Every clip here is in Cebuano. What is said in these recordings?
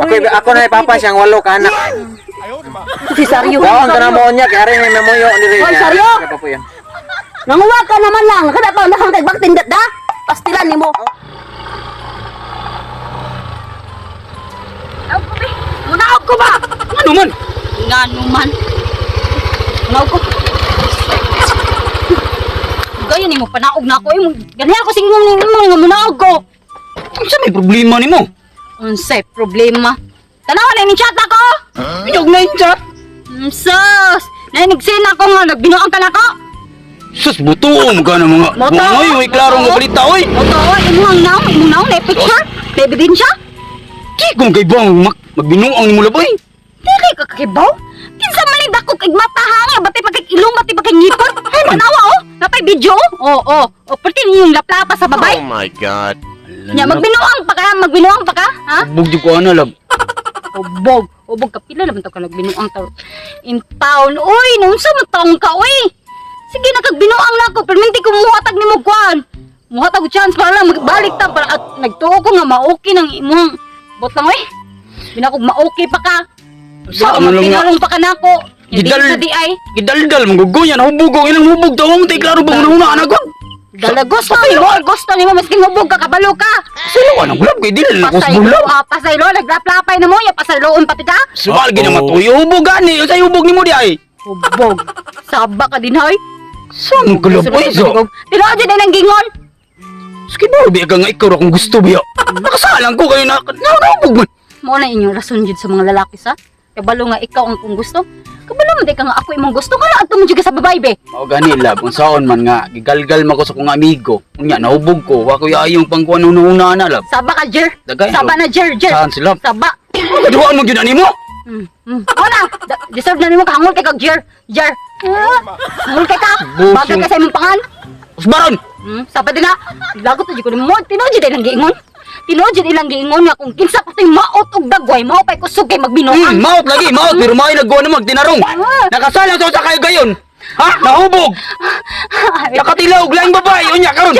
Ako, ako na ipapa siyang walo ka anak. Si Saryo. Gawang ka na mo niya, kaya rin may mamuyo ni rin Hoy, niya. Saryo! Kaya pa po yan. Nanguwa ka naman lang. Kada pa nakang kay baktin da. Pastilan nimo. Munaog ko ba? Ano man? Ngano man? Munaog ko. Gaya nimo panaog na ako. Ganihan ko singong nimo nga munaog ko. Unsa may problema nimo? Unsay problema? Tanawa na ining chat ako. Inyog na yung chat. Sus! Nainigsin ako nga nagbinuang ka nako. Sus, buto mo ka na mga. Moto. Oy, may klaro nga balita oy. Moto, imong naong, imong naong na picture, na ebidensya. Di ko kay bang magbinuang nimo laboy. Dili ka kakibaw. Kinsa man ni dako kay mata hanga, batay pa kay ilong, batay pa kay ngipon. Ay, manawa oh, natay video. Oh, oh, oh, perti niyong laplapa sa babay. Oh my God. Nya magbinuang pa ka, magbinuang pa ka, ha? Bug di ko ana lab. Ubog, ubog ka pila naman to ka nagbinuang ta. In town, uy, naunsa man taong ka, uy. Sige nakagbinuang na ako, pero minti ko muhatag nimo kuan. Muhatag og chance para lang magbalik ta para at nagtuo ko nga ma-okay nang imong bot lang uy. Binakog ma-okay pa ka. Sa man lang nga. Pinalong pa ka nako. Hindi sa di ay. Gidaldal mong guguyan, hubog ang ilang hubog tawo mo tay klaro bang una ana gud. Dala gusto nimo, gusto nimo maskin hubog ka kabalo ka. Sino ka nang gulab kay dili na ko Pasaylo, gulab. ah, pasaylo naglaplapay na mo, ya pasayloon pati ka. Subal gid na matuyo hubog gani, unsay hubog nimo di ay? Hubog. Saba ka din hoy. Sa mo gulab oy so. Tinuod jud ilang gingon. Sige ba biya ka nga ikaw ra kung gusto biya. Nakasalang ko kayo na nahubog man. Mao na inyong rason jud sa mga lalaki sa. Kabalo nga ikaw ang kung gusto. Kabalo man di ka nga ako imong gusto. Kana adto mo jud ka sa babae be. Mao gani lab, unsaon man nga gigalgal man ko sa kong amigo. Unya nahubog ko, wa ko ayong pangkuan una na lab. Saba ka jer. Dagay, Saba na jer jer. Saan sila? Saba. Kaduhaan mo gyud ani mo? Wala. Deserve na nimo kahangol kay kag jer. Jer. Ah, hangol kay ka. Busing. Bagay ka sa imong pangan. Usbaron. Saba din na. Lagot na jud ko nimo. Tinuod jud ilang giingon. Tinuod jud ilang giingon nga kung kinsa pa to'y maot og dagway, mao pay kusog kay magbinuang. Maot lagi, maot pero may nagkuan na magtinarong. Nakasalang sa usa kayo gayon. Ha? Nahubog. Nakatilaw og laing babae unya karon.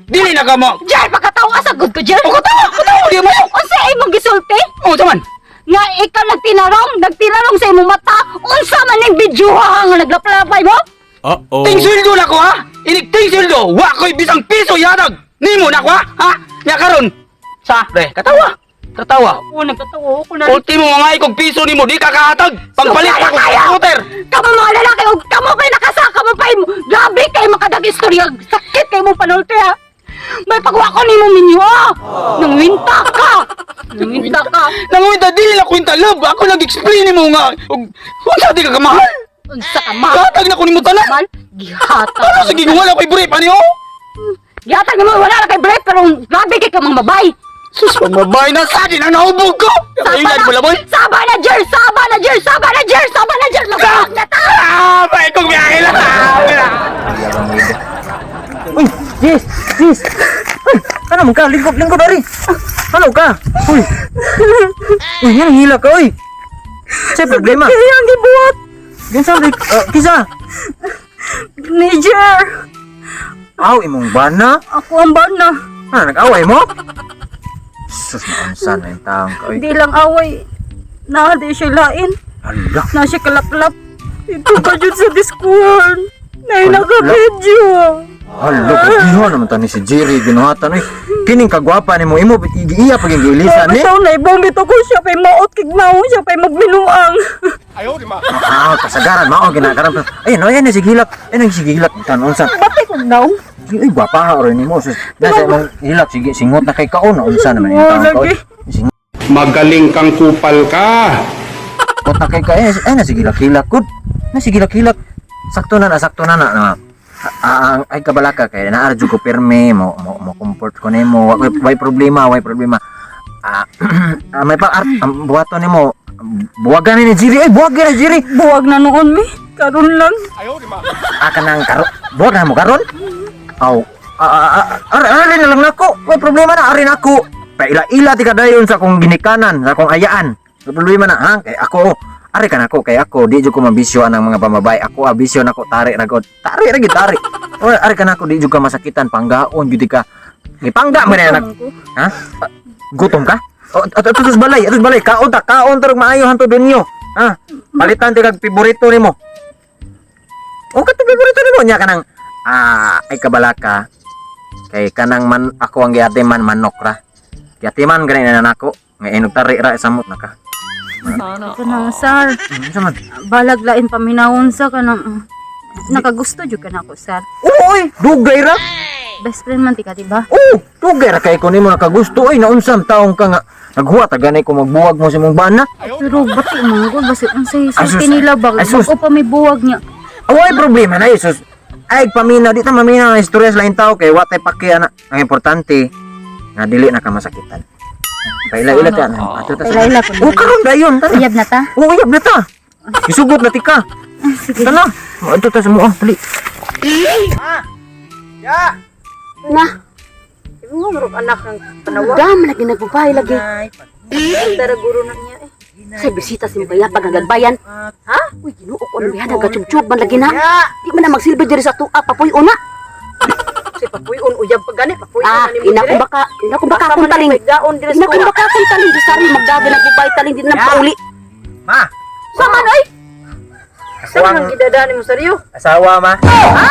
Dili na ka mo. Jer, pakatawa sa good ko, Jer. O katawa, katawa di mo. Unsa imong gisulti? O taman. Nga ikaw nagtinarong, nagtinarong sa imong mata. Unsa man ning video ha nga naglaplapay mo? Uh-oh. Ting sweldo na ko ha. Inig ting sweldo, wa ko'y bisang piso yatag. Nimo na ko ha. Ha? Nya karon. Sa, pre, katawa. Katawa. Oo, nagkatawa ko na. Ultimo mga ikog piso nimo di ka kahatag. Pangpalit Sukala pa kayo! scooter. Kamo mga lalaki, og kamo pa'y nakasa, kamo pa'y grabe kay makadag istorya. Sakit kay mo panulti ha. May pagwa ko nimo minyo. Ah. Nangwinta ka. Nangwinta ka. Nanguwinta dili na kwinta love. Ako nag-explain nimo nga og unsa di ka kamahal. Unsa ka ma? Kahatag na ko nimo tanan. Mal, gihatag. Ano sige kung wala ko'y brief ani oh? Gihatag nimo wala na kay break pero grabe kay ka mga babay. Sus, pamabay na sa akin ang nahubog ko! Kailan mo laboy? Saba na Jer! Saba na Jer! Saba na Jer! Saba na Jer! Magawag na ta! Ah, bay kong biyahe lang! Uy, yes, yes. Uy, ano man ka? Lingkod, lingkod, ari. Ano ka? Uy. Uy, yan, hila ka, uy. Sa problema. Kaya ang gibuhat Gansa, kisa. ni Jer! Aw, imong bana. Ako ang bana. Ah, nag-away mo? Sus, naunsan na yung taong ka, uy. Di lang away. Na, di siya lain. Hala. Na siya kalaplap. Ito ka dyan sa Discord. Na naka-video. Hala, kagihan naman tani si Jerry, ginuhatan, uy. Kining kagwapa ni mo, imo, iya pag gilisan ni. Bitaw na ibang bitaw ko siya pa'y maot kignaw siya pa'y magbinuang. Ah, kasagaran, mao, ginagaran. Ayun, ayun, na si Gilak. Ayun, si Gilak. Tan, unsa. Batay kong naw. Ay, gwapa ha, oray nimo. Sus, nasa imong hilak, sige, singot na kay kaon. Unsa naman yung taong kaon. Lagi. Singot Magaling kang kupal ka. na kay kaon. Ay, na sige hilak gud. Na sige hilak. Sakto na na, sakto na na. Na. Ah, ay kabalaka kay naa ra jud ko pirme mo mo, mo comfort ko nimo. Wa way problema, way problema. Ah, ah, may pa art ang buhaton nimo. Buwagan ni Jiri, ay buwagan ni Jiri. Buwag na noon mi. Karon lang. Ah, kanang karon. Buwag na mo karon. Aw, ah, ah, ah, ari, ari na lang nako. Way problema na ari nako. Paila-ila ti kadayon sa akong ginikanan, sa akong ayaan. Way problema na ha, kay ako. Oh. Ari ka nako kay ako di jud ko mabisyo anang mga pamabay. Ako abisyo nako tari ra gud. Tari ra gid tari. Oy, ari ka nako di jud ka masakitan panggaon jud ka. Gipangga man na anak. Ha? Gutom ka? Oh, ato ato sa balay, ato sa balay. Kaon ta, kaon tarog maayo hanto ninyo. Ha? Palitan ti kag paborito nimo. O kato paborito nimo nya kanang ay kabalaka. Kay kanang man ako ang giatiman manok ra. Giatiman gani na nako. Nga inog tari ra samot na ka. Kanang sar, Unsa man? balag lain paminawon sa kanang nakagusto jud ka nako sar. Uy, dugay ra. Best friend man ti ka, di ba? Oh, dugay ra kay ko nimo nakagusto oy naunsam taong ka nga naghuwat ta gani ko magbuwag mo sa imong bana. Pero bati mo ko basi unsay Ay, sus. sulti nila ba? Ay, sus. Bago pa may buwag niya. Away problema na Jesus. Ay paminaw di ta maminaw ang istorya sa lain tao kay wa tay paki ana. Ang importante nga dili na ka masakitan. Paila-ila ta ana. Ato ta. Paila-ila ko na. Oh, karon dayon tara. Uyab na ta. Oh, uyab na ta. Isugot na tika. Sige. Tara. Ato ta sa mo, dali. Na, Ibo mo anak ng panawa. dami lagi nagbabay lagi. Tara guro na niya eh. Sa bisita si Mabaya pag nagagbayan. Ha? Uy, Ginoo ko ano yan, nagachubchub man lagi na. Di man na magsilbi diri sa tuwa, papuy una. Si papuyon uyab pa gani, papuyon Ah, na nimo ina dire. kung baka, ina kung baka Baka akong man taling. nagdaon dire sa Ina kung tuwa. baka akong taling, di sari magdaga nagbabay taling di na pauli. Ma, Sa man oy. Sa man gidadaan nimo saryo. asawa ma. Ha?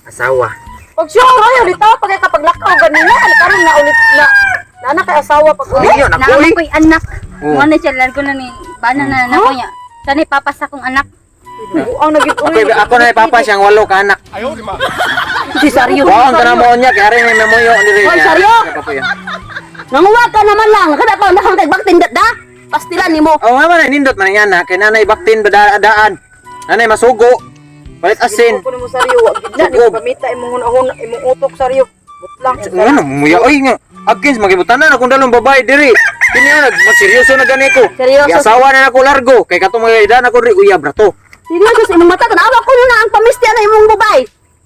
Asawa. Pag siya oy ulit ako pag kapag lakaw ganina, ano karon na ulit na nana kay asawa pag ulit. Niyo na Naa koy. ko'y anak. Oh. Mo na siya largo na ni bana na nako niya. Sanay papas akong anak. Buang nagit ulit. Okay, ako na ipapa siyang walo ka anak. Si Saryo. Wow, ang tanang mo niya kay ari may memoyo diri. Hoy, Saryo! Nanguwag ka naman lang. Kada pa nakang kay baktin da. Pastilan nimo. Oh, nga man nindot man yan na kay nanay baktin badaan. Nanay masugo. Palit asin. Ko nimo saryo, wa gid na nimo Sugod. gamita imong hunahuna, imong utok saryo. Butlang. Nga na muya oy nga. Against magibutanan akong dalong babae diri. Kini na magseryoso na gani ko. Seryoso. Giasawa na nako largo kay katong mga edad nako diri uyab ra to. Seryoso sa imong mata tan-awa ko na ang pamistya na imong babae.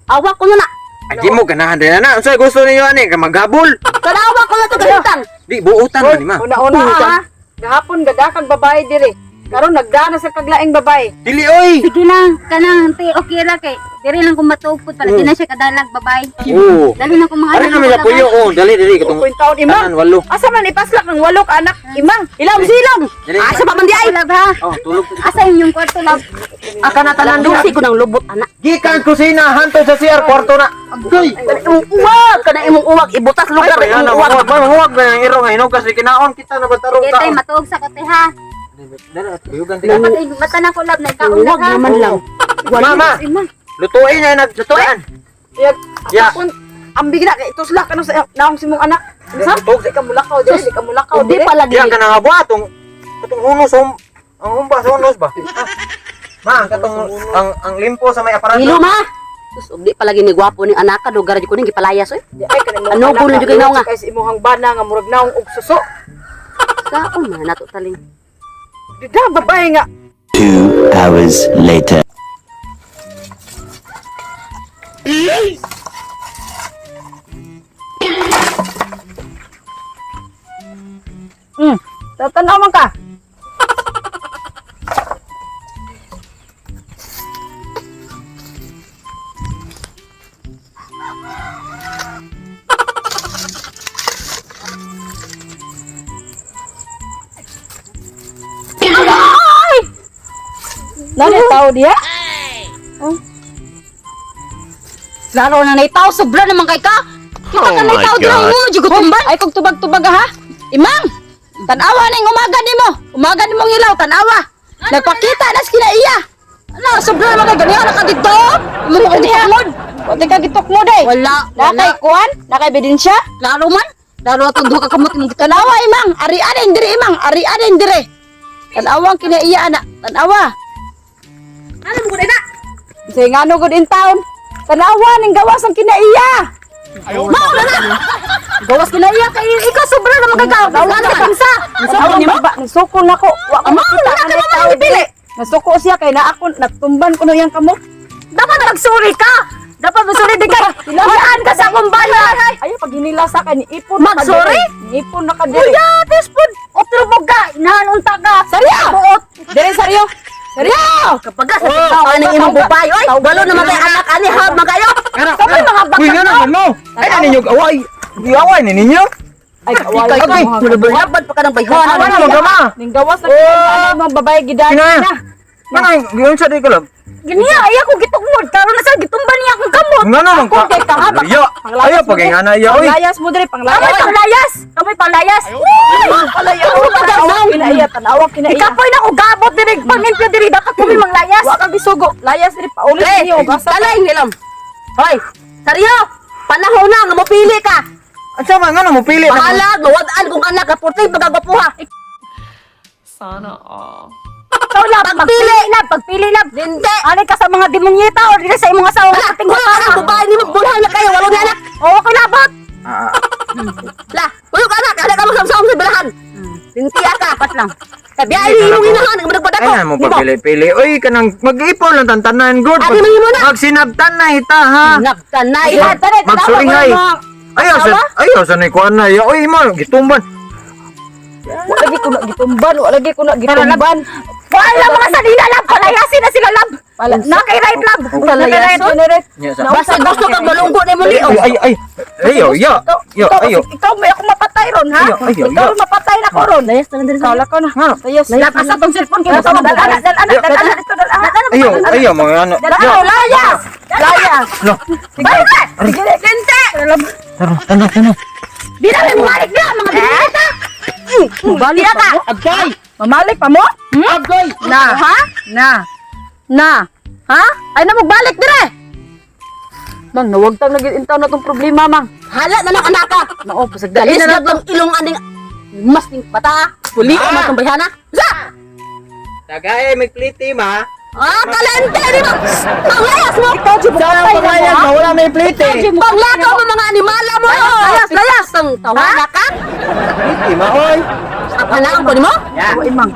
Awa ko na. Ay di mo ganahan din na. Unsay gusto ninyo ani ka maghabol? Tan-awa ko na to kahintang. Di buutan man ni ma. Una-una Ah. ha. Gahapon gadakag babae dire. Karon nagdana sa kaglaing babae. Dili oy. Sige na, kanang te okay ra kay diri lang ko matuog pud para di na siya kadalag babay. Oo. Dali na ko mga Ari anak. na may puyo oh, dali dili katong Uy, taon imang. tanan walo. Asa man ipaslak ng walo ka anak imang. Ilong silong. Dili. Asa pa man di ay. Love ha. Oh, tulog. Asa inyong kwarto love? Aka na tanan Dusi ko ng lubot anak. Gikan kusina hanto sa CR kwarto na. Agoy. Kana imong uwag, kana imong uwag ibutas lugar Ay, imong na uwag. huwag man huwag ba ang iro nga hinugas di kinaon kita na batarong Sige tay taon. matuog sa kote ha. Dala, Dapat ay mata na ko love na ikaon na Uwag ha. naman lang. Mama, lutuin na nag lutuin. Yag, Ya. Kun ambig na kay tuslak ano sa naong si mong anak. Unsa? Di ka mulakaw dire, di ka mulakaw Di dire. pa lagi. Diyan ka na nga buha atong katong hunos hum ang humba sa hunos ba? Ah. Ma, katong ang limpo sa may aparato. Ilo ma. Sus, ug di pa lagi ni gwapo ning anak ka do garaj ko ning gipalayas oy. Di ay kanang Ano, anak kuno nga, jud kay naong nga. Kay sa imong bana nga murag naong og suso. Kaon man nato taling. Dida babae nga. 2 hours later. Tatanaw man ka. Nani tao diya? Laro na naitaw sobra naman kay ka. Kita ka Oh my naitaw dira God. mo jud tumban. Ay kog tubag-tubag ha. Imang, tanawa na yung umaga nimo. Umaga nimong ilaw, tanawa. Nagpakita na sa kinaiya. Ano sobra naman kay ganihan ka dito. Mo ko gitukmod. Wa ka gitukmod ay. Wala, Na wala. kay kuan, na kay ebidensya. Laro man. Laro atong duha ka kamot imong Tanawa imang, ari anin dire imang, ari anin dire. Tanawa ang kinaiya ana, tanawa. Ano mo na? Say ngano good in town. Tanawa ning gawas ang kinaiya. Mao na na. Gawas kinaiya kay ikaw sobra naman kay ka. Tanawa Ano na man? sa. Nasuko ni ba, nasuko na ko. Wa ko Mao makita na ka anay naman tao ang dire. Nasuko siya kay na ako natumban ko no iyang kamot. Dapat magsuri ka. Dapat magsuri di ka. Iyaan ka sa akong bana. Ay pag hinila sa kay niipon na ka Magsuri? dire. Niipon na ka dire. Kuya, tispod. Otro ka. Inahan unta ka. Saryo! Buot. Dire saryo. Saryo! Kapag sa tao aning imong babae oy, walo naman kay anak ani ha magayo. Kana. Sabay mga Uy, bakak nga naman mo. Ay, na ninyo away. Giaway ni ninyo. Ay, kawala Okay. Mulabad pa ka ng bayhana. Ano man ka ma? Ning gawas na oh. Mga babae gidani Kina. na. Mana giyon sa di ka lab. Ganiya ay ako gitukmod karon na sa gitumba niya akong kamot. Ngano man ka? Ako kay kahaba. Yo. Ayo pag ngana yo oy. Panglayas mo diri, panglayas. Kamoy panglayas. Kamoy panglayas. Panglayas. Tanawa kinaiya, tanawa kinaiya. Ikapoy na ko gabot diri panimpyo diri dapat kami manglayas. Wa ka gisugo. Layas diri paulit Eh, niyo ug asa. Talay ngilam. Hoy, Seryo, panahon na nga mopili ka. Asa man ngano mo pili na? Bahala, mawad-an kung anak ka purting pagkagwapuha. Ikaw lab, pagpili lab, pagpili lab. Hindi. Ani ka sa mga demonyeta o dili sa imong asawa Wala, nga wala ka ng babae ni mo, bulhan na kayo, walo na anak. Oo, ko labot. Ah, La, walo ka anak, anak ka magsamsam sa balahan. Lintiya ka. Pas lang. Kabiyain ni imong inahan, nga managbadak ko. Ay mo pagpili-pili. Oy kanang mag-ipon lang tantanan good. Adi man himo na. Magsinabtan na ita ha. Nagtanay. Magsuringay. Ayaw sa ayaw sa ni kuan na. Oy mo gitumban. Wa lagi ko na gitumban, wa lagi ko na gitumban. Wala mga salina lab, palayasin na sila lab. Pala- Na kay right lab. Palayason. Nya sa. Basta gusto kang malunggo na mo ni. Ay ay ay. Ayo yo. Yo Ikaw, ayo. Ikaw may ako mapatay ron ha. Ayo, ayo, Ikaw ayo. mapatay na ko ron. Layas na lang diri sa. Kala ko na. Ngano? Layas. Lab, asa tong cellphone kay gusto mo Dal ana, dal ana, dal ana dito, dal ana. Ayo ayo mga ano. Dal Yo. ana, layas. Layas. No. Sige. Sige, lente. Tara, tara, tara. Di na may mumalik na mga demonyeta. Balik ka. Agay! Mamalik pa mo? Agay! Na. Ha? Na. Na. Ha? Ay na magbalik dire. Mang, nawag tang naging intaw na tong problema, mang. Hala na lang anak ka. Nao, pasagdali Dalis na na lang. tong ilong aning mas ning bata. Puli Ah. man tong bayhana. Sa! Tagay may pliti ma. Ah, kalente ni mo. Panglayas mo. Ikaw, Jim, mapatay na mo, ha? Wala may pliti. Panglakaw mo mga animala mo. Layas, layas. Tang tawana ka. Pliti ma oy. Apalaan ko nimo? Uy, mang.